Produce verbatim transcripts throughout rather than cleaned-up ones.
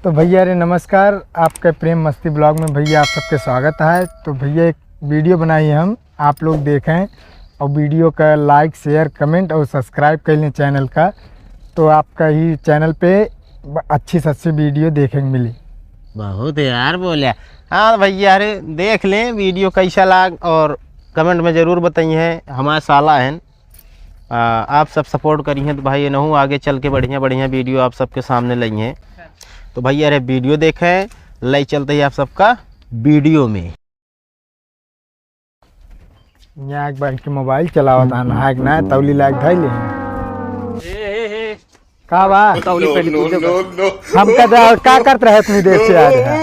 तो भैया रे नमस्कार, आपके प्रेम मस्ती vlog में भैया आप सबके स्वागत है। तो भैया एक video बनाई हम, आप लोग देखें और video का like, share, comment और subscribe कर लें channel का, तो आपका ही channel पे ब-, अच्छी से अच्छी video देखे के मिली। बहुत यार बोल्या। हाँ भैया रे, देख लें video कैसा लाग और comment में जरूर बताइए। हमारा साला है, आ, आप सब support करिहें तो भाई इनहू आगे चल के बढ़िया बढ़िया video आप सबके सामने लइहें। तो भैया रे video देखें, लई चलते ही आप सबका video में। यहाँ एक बार के mobile चलावत हन, हाक ना तौली लाग धइले। ए, ए, ए। का बा? तौली पहले तू दे बा। हमका दे, और का करत रहे इतनी देर से आ रहा?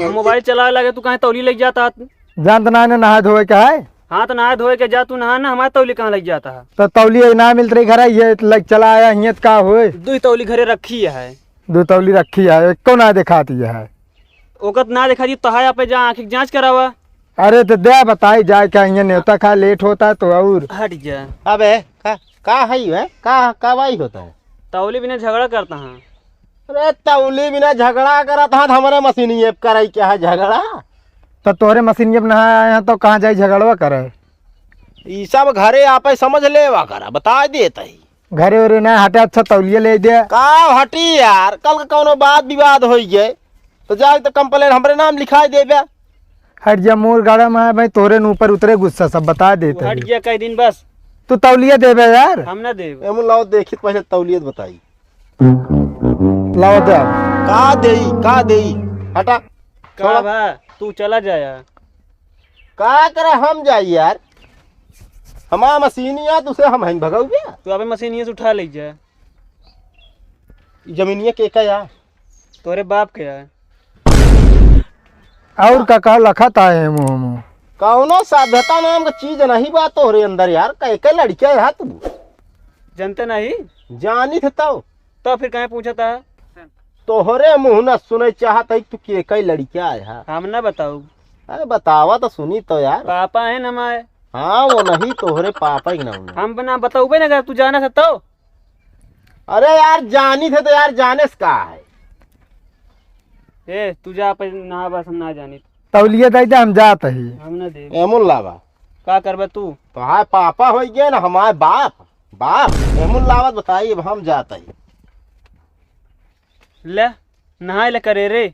हम mobile चलावे लागे, तू काहे तौली लेके जाता? जानत ना है, नहाए धोए के है? हाँ, तो नहाए धोए के जा, तू नहा ना, हमारे तौली कहाँ लेके जाता है? तो तौली ना मिलत रही घर, ये लेके चला आया, हियत का होए? दो ही तौली घरे रखी है। दो तौली रखी है, एको ना दिखाती है। ओकत ना देखा दी, तोहाय आपे जा आँखी के जाँच करावा। अरे तो दे बताई जाए क्या, यहाँ नेवता खा लेट होता तो और। हट जा। अबे का, का है ये? का, का बाई होता है? तौली बिना झगड़ा करता है। अरे तौली बिना झगड़ा करत है, तो हमारे मशीन ये करे क्या है झगड़ा? तो तोहरे मशीन ये नहा आए हैं तो कहाँ जाई झगड़वा करे? ई सब घरे आपे समझ लेवा करा, बता देत ही। घरे ओरे ना हटे, अच्छा तौलिया ले दे। का हटी यार, कल का कौनो बात विवाद होई गए तो जाए तो complain हमरे नाम लिखाई देबे। हट जा, मोर गाड़ा में है भाई, तोरे न ऊपर उतरे गुस्सा, सब बता देते तू हट हैं। गया कई दिन बस। तू तौलिया देबे यार। हम ना देब। एमन लाओ देखित पहले तौलिया बताई। लाओ दे। का देई, का देई? हटा। का छोड़ा। बा, तू चला जा यार। का करे हम जाई यार? हमार मशीनिया तुसे हम हइन भगौबे। तू अबे मशीनिया से उठा ले जा। ई जमीनिया के का या? तोरे बाप के है। और का का लखत आए हैं मुँह में? कौनो सभ्यता नाम का चीज नहीं बा तोहरे अंदर यार, कह के लड़किया है तू। जानते नहीं? जानी थे तो। तो फिर काहे पूछता है? तोहरे मुँह न सुने चाहत है तू के कई लड़किया है। हम ना बताऊ। अरे बतावा तो सुनी तो यार। पापा है ना हमारे। हाँ वो नहीं तोहरे पापा ही ना हुआ। हम ना बताऊबे ना कर, तू जाना था तो। अरे यार जानी थे तो यार जाने से का है? ए तू जा पे नहा बस, हम ना जानी। तौलिया दे दे, हम जात ही। हम ना दे। एमुन लावा। का करबे तू? तो हाय पापा हो गए ना हमारे बाप। बाप एमुन लावत बताई, अब हम जात ही। ले नहाए ले करे रे।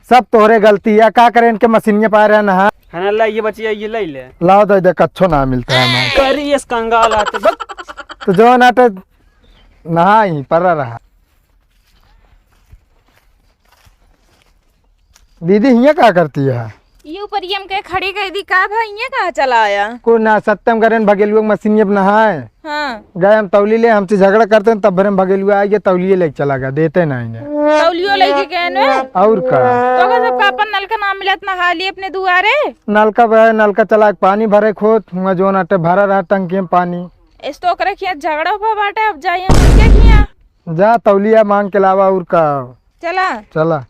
सब तोहरे गलती है, का करे इनके मशीनिया पा रहे नहा। है ना, ला ये बचिया, ये ले ले। लाओ दे दे, कच्छो ना मिलता है हमारे। करी इस कंगाल आते बक। तो जो नाटे नहा ही पड़ा रहा। दीदी हियाँ का करती है? ये ऊपर ये हमके खड़ी कर दी, का भा इये कहाँ चला आया? को ना सत्यम करेन भगेलुआ के मशीनिया पे नहाए। हाँ। गए हम तौली ले, हमसे झगड़ा करते हैं, तब भरे में भगेलुआ आ गया, तौलिए लेके चला गया, देते ना इन्हें। तौलियो लेके गए ने? और का? तो का सबका अपन नलका ना मिलत, नहा लिए अपने दुआरे? नलका बा, नलका चला के पानी भरे खोत, हुआ जोन आटे भरा रहा टंकी में पानी। इस तो ओकरे खिया झगड़ा हुआ बाटे, अब जाइए उनके खिया। जा तौलिया मांग के लावा और का। चला। चला।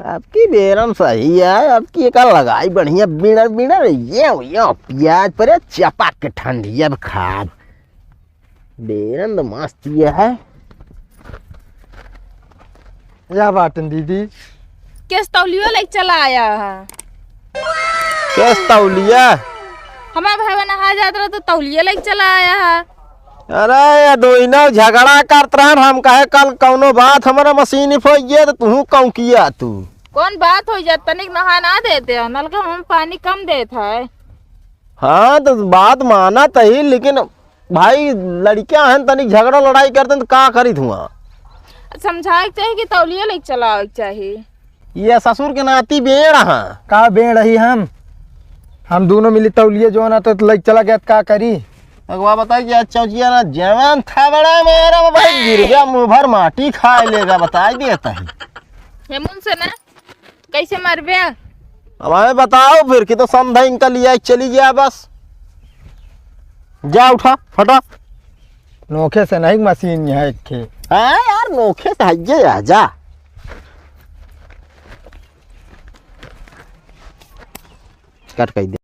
आपकी बेरम सही है, आपकी एक लगाई बढ़िया बिड़र बिड़र, ये, ये प्याज पर चपक के ठंडी अब खाब। बेरम तो मस्त ये है। या बाटन दीदी। केस तौलियो लेके चला आया है। केस तौलिया? हमार भाई नहा जात रहा तो तौलिया लेके चला आया है। अरे, ये दोइनो झगड़ा करत रहन, हम कहे कल कौनो बात हमारा मशीन पे होइए तो तू कौन किया तू? कौन बात हो जात, तनिक नहा ना देते हैं, नलका में पानी कम देत है। हाँ, तो बात मानत ही, लेकिन भाई लड़कियां हैं, तनिक झगड़ा लड़ाई करते हैं तो का करी धुआं? समझाए के चाही कि तौलिया लेके चलावे के चाही। ये ससुर के नाती बेड़ हाँ। का बेड़ ही हम? हम दोनों मिली तौलिए जो ना तो लग चला गया, का करी? अगवा बताई कि आज चौचिया ना जवान था बड़ा मेरा वो भाई गिर गया, मुंह भर माटी खाए लेगा, बताई देता है। हेमुन से ना कैसे मरबे? अब हमें बताओ फिर कि तो समधा इनका लिया चली गया बस। जा उठा, फटा। नोखे से नहीं मशीन यहाँ एक खे। हाँ यार, नोखे से हइये आ जा। कट कर दे।